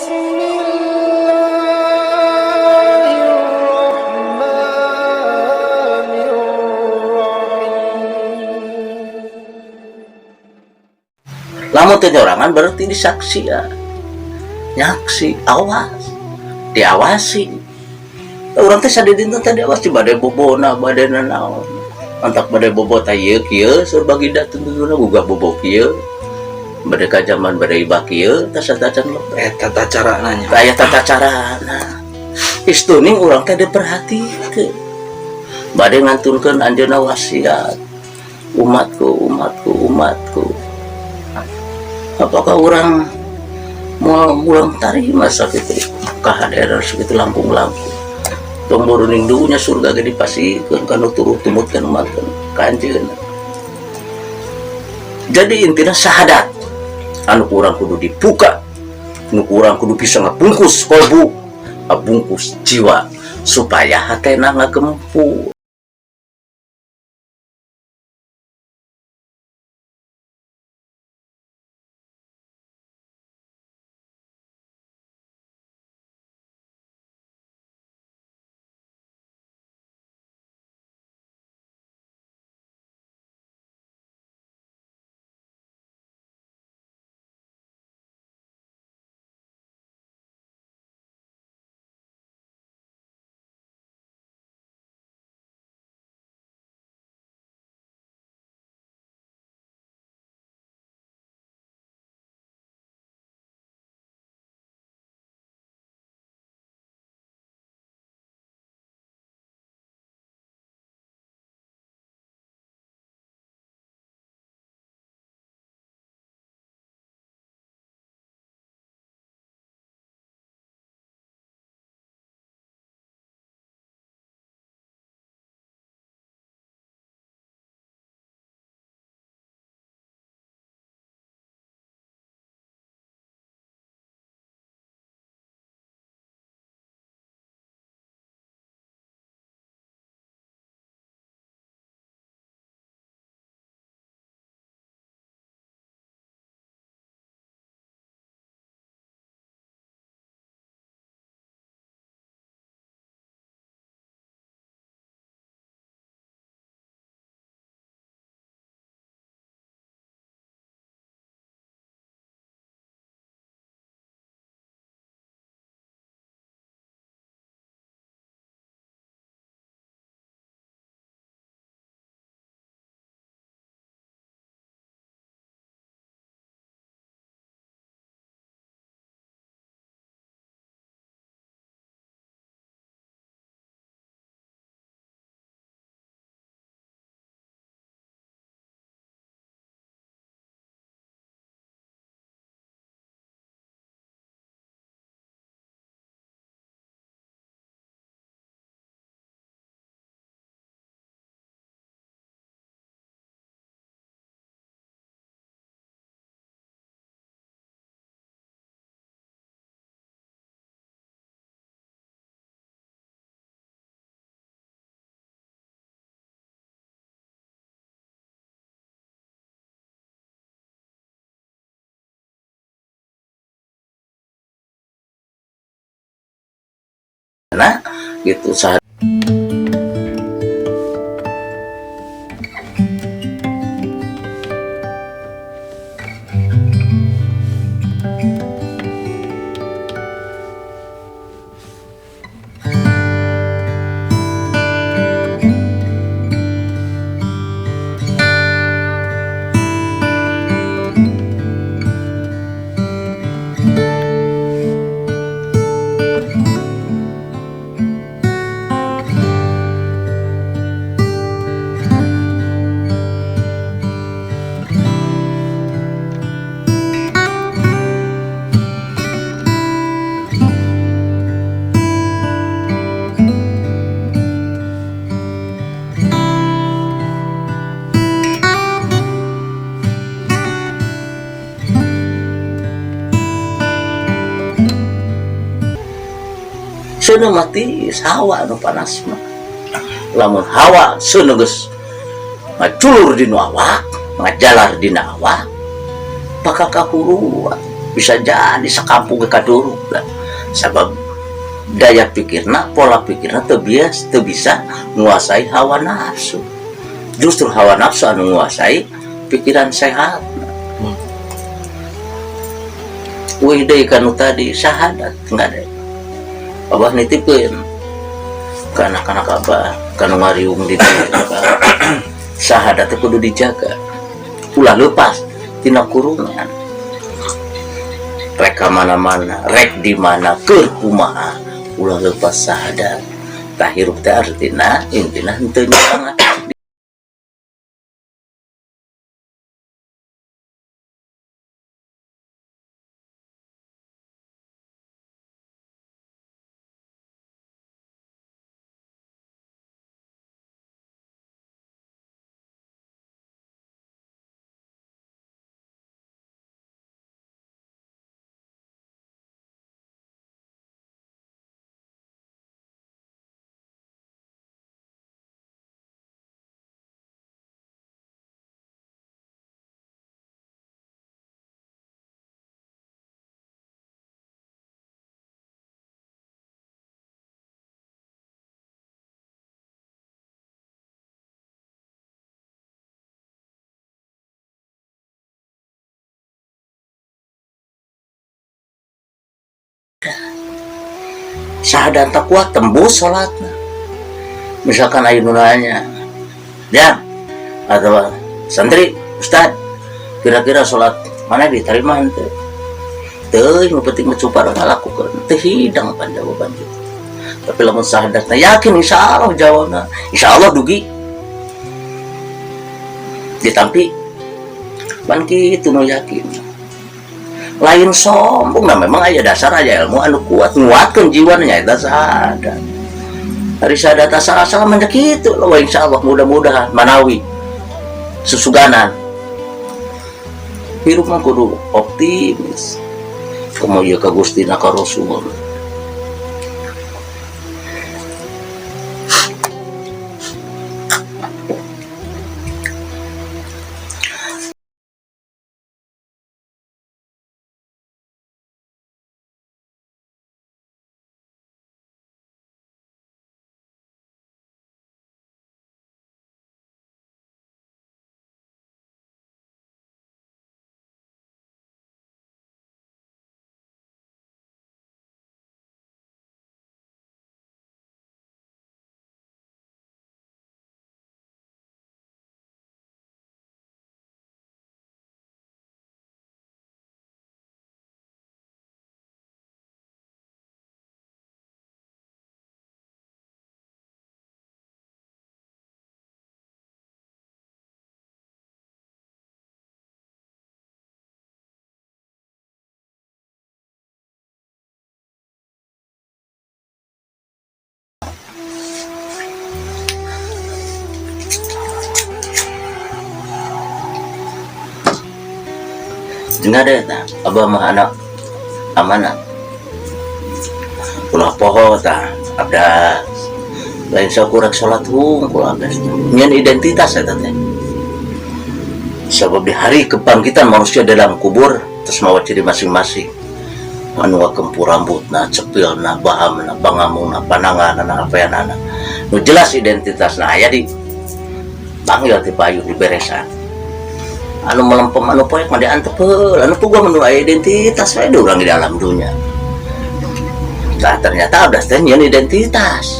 Bismillahirrahmanirrahim. Lamun teu nyorangan berarti disaksi ya. Nyaksi, awas. Diawasi. Urang teh sadidinten teh diawasi bade bobona, bade nanaon. Antak bade bobo teh ieu kieu, saur baginda tungtungna gugah bobo kieu. Bade ka zaman bade ibah kieu, tah satacan lebet. Tata cara nanya. Aya tata carana. Istuning urang teh diperhatikeun. Bade ngantunkeun anjeunna wasiat. Umatku, umatku, umatku. Apakah orang mau ulang tarima sakitu kahaderan sakitu langkung-langkung. Tong boruning dunya surga ge dipasihkeun kana turut tumutkeun umat ka anjeunna. Jadi intina syahadat anu kurang kudu dibuka, anu kurang kudu bisa ngabungkus kolbu, ngabungkus jiwa supaya hatena ngagempu. Nah, gitu sah. Seuneu mati hawa nu panas mah. Lamun hawa seuneu geus ngaculur dina awak, ngajalar dina awak, bakal kahuruan. Bisa jadi sakampung ge kaduruk lah. Sabab daya pikirna, pola pikirna teu bias, teu bisa menguasai hawa nafsu. Justru hawa nafsu anu menguasai pikiran sehat. Wih deui kanu tadi syahadat enggak ada. Abah nitipkeun ke anak-anak abah, kanu ngariung di dieu. Syahadat teh kudu dijaga. Ulah lepas tina kurungan. Rek ka mana-mana, rek di mana, keur kumaha, ulah lepas syahadat. Tah hirup teh artina intina henteu nyarangan. Syahadat tak kuat tembus sholatna. Misalkan ayo nanya, ya atau santri, ustad, kira-kira sholat mana diterima ente? Teu, yang penting mah cupar ngalakukeun, teu hidang pan jawaban gitu. Tapi lamun syahadatna yakin insya Allah jawabna, insya Allah dugi ditampi, pan kitu nu yakin. Lain sombong, nah memang aya dasar aya ilmu anu kuat nguatkeun jiwana nyaeta syahadat. Ari syahadat asal-asal mah kitu loh, insya Allah mudah-mudahan manawi susuganan. Hirup mah kudu optimis. Komo ieu ka Gusti na ka Rasul. Dengar deh, ta. Abah mah anak amanat. Ulah poho ta, abdas. Lain sakurang salat hungkul abdas. Nyen identitas eta teh. Sebab di hari kebangkitan manusia dalam kubur terus mawa ciri masing-masing. Anu kempur rambutna, cepilna, bahamna, bangamungna, pananganna, apayanana. Nu jelas identitasna aya di panggil ti payu diberesan. Anu melempem anu poek mah diantep heula, anu puguh mah nu aya identitas we urang di dalam dunya. Nah, ternyata abdas teh nyeun identitas.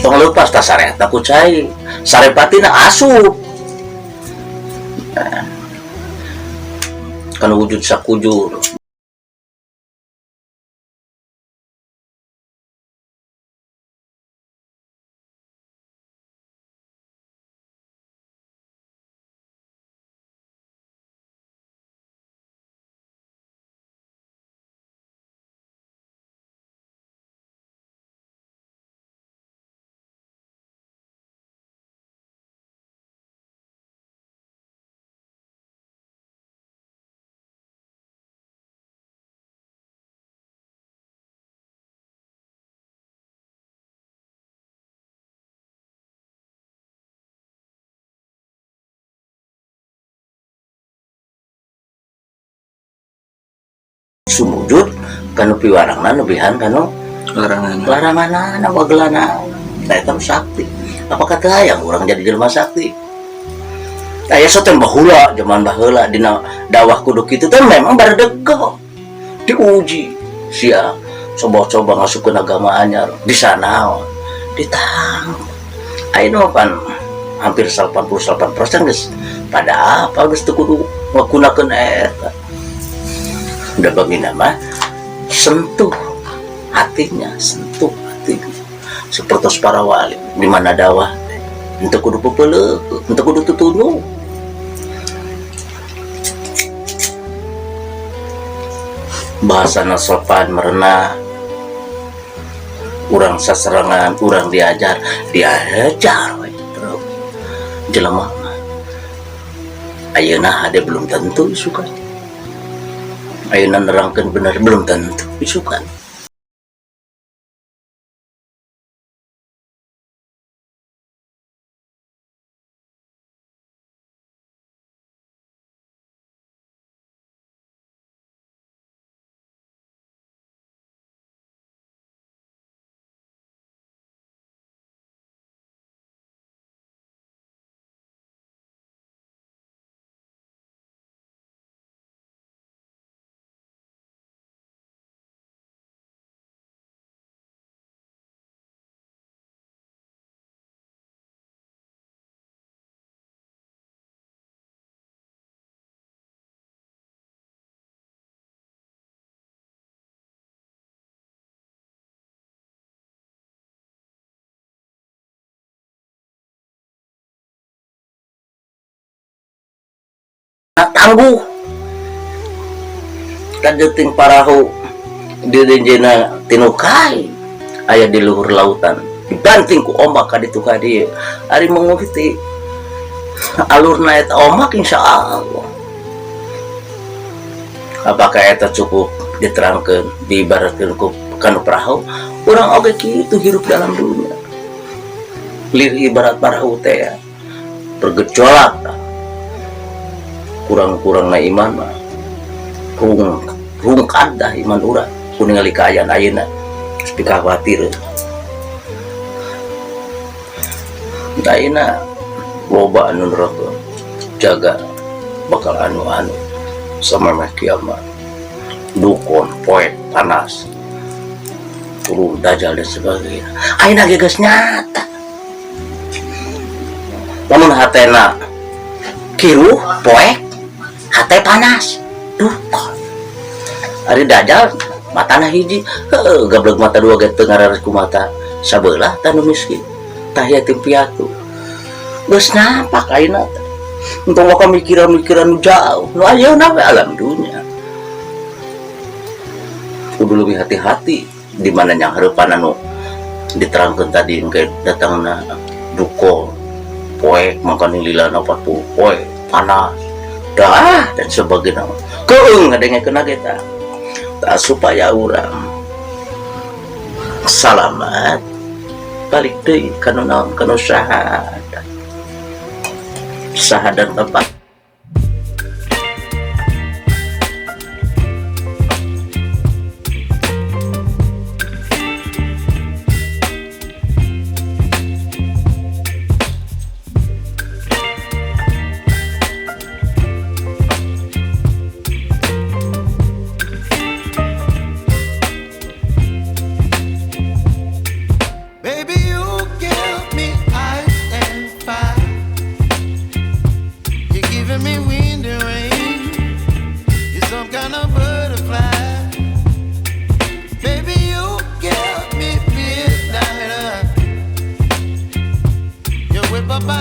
Tong leupas tah sareatna ku cai, sarepatina asup. Nah, kana wujud sakujur. Sumujud kanu piwarangna nebihan kanu larangan. Laranganana wagelana. Nah, eta nu sakti. Apakah teu hayang urang jadi jelema sakti? Aya soten baheula, zaman baheula dina dakwah kudu kitu teh memang baredego. Diuji sia coba-coba ngasupkeun agama anyar di sana ditang. Ayeuna mah pan hampir 88% geus pada apa geus teu kudu ngagunakeun eta. Udah bagi nama sentuh hatinya, sentuh hatinya. Seperti para wali di mana dakwah teh henteu kudu peupeuleuh, henteu kudu tutunu. Bahasana sopan merenah, urang sasarengan, urang diajar, diajar we terus. Jelema mah ayeuna hade belum tentu isukan. Ayeuna nerangkeun bener belum tentu isukan. Tangguh kajeting parahu dirinjena tinukai aya di luhur lautan dibanting ku ombak ka ditu ka dieu ari mengikuti alurna eta ombak insyaallah. Apakah eta cukup diterangkeun diibaratkeun ku kanu perahu? Urang oge kitu hirup dalam dunia lir ibarat parahu teh ya, bergejolak kurang-kurang na iman mah rungkad dah iman urang ku ningali kaayaan ayeuna geus pikakhawatir. Ayeuna loba anu neraka jaga bakal anu-anu samemeh kiamat dukun poek panas turun dajjal dan sebagainya. Ayeuna ge geus nyata lamun hatena kiruh poek hate panas dukun ari dajjal matana hiji heueuh gablek mata dua ge teu ngarares ku mata sabelah tah nu miskin tah yatim piatu geus nampak ayeuna teh. Entong waka mikiran-mikiran nu jauh nu ayeuna we alam dunya kudu lebih hati-hati di mana yang hareupan anu diterangkeun tadi engke datangna dukun poek mangkana lilana 40 poe panas dah dan sebagainya keung ngadengekeun ge tah. Tah supaya urang salamat balik deui kana naon kana syahadat syahadat tempat. Up my